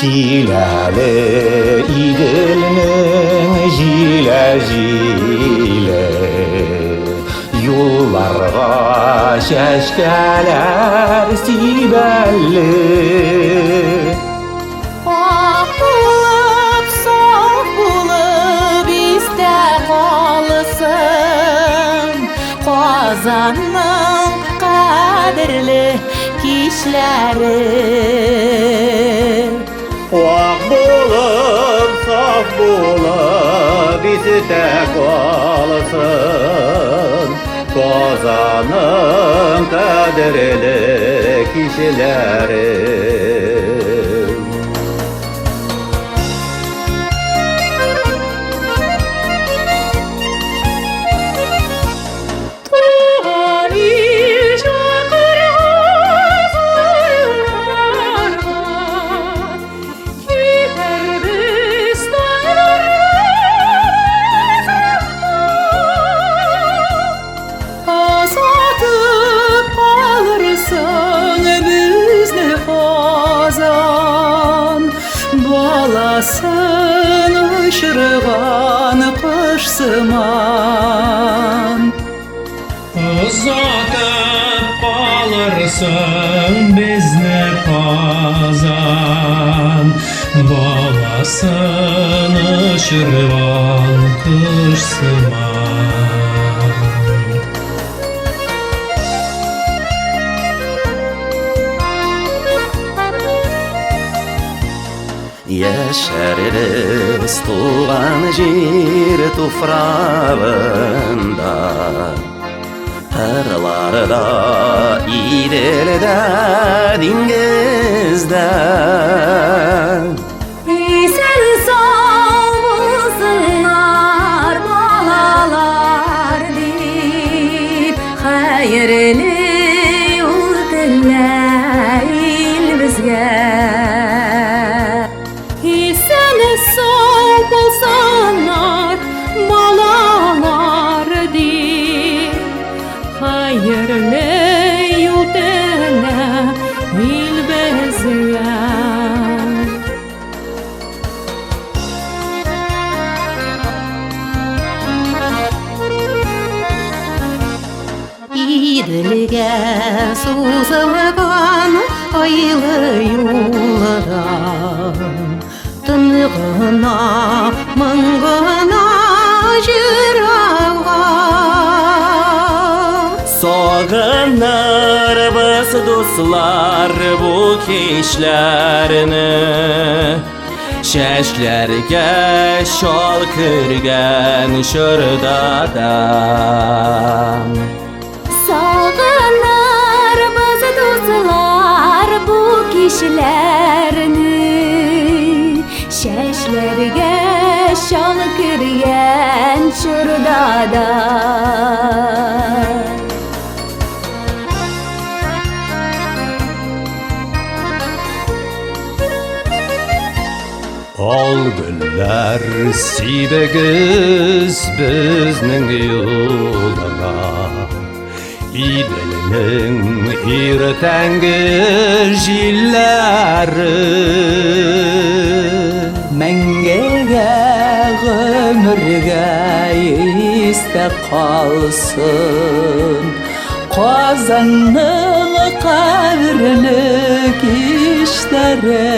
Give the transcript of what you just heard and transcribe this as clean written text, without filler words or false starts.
Киләле Иделнең җилә җиле, Юлларга чәчкәләр сибәле. Ак булып, саф булып истә калсын Казанның кадерле кичләре. Ак булып, саф булып истә калсын Казанның кадерле кичләре. Туган ил чакырган юлларга Китәрбез таңнары Озатып калырсың безне Казан, Баласын очырган кош сыман. Озатып калырсың безне Казан, Баласын очырган кош сыман. Яшәрбез туган җир туфрагында, Кырларда, Иделдә, диңгездә. Исән сау булсыннар балалар дип, Хәерле юл теләй безгә. Исән сау булсыннар балалар дип, Хәерле юл теләй безгә. Иделгә сузылган айлы юлда Тын гына, моң гына җыр ага. Сагынырбыз, дуслар, бу кичләрне, Чәчләргә чал кергән чорда да. Сагынырбыз, дуслар, бу кичләрне, Чәчләргә чал кергән чорда да. Ал гөлләр сибегез безнең юлга, Иделнең иртәнге җилләре. Мәңгегә гомергә истә калсын Казанның кадерле кичләре.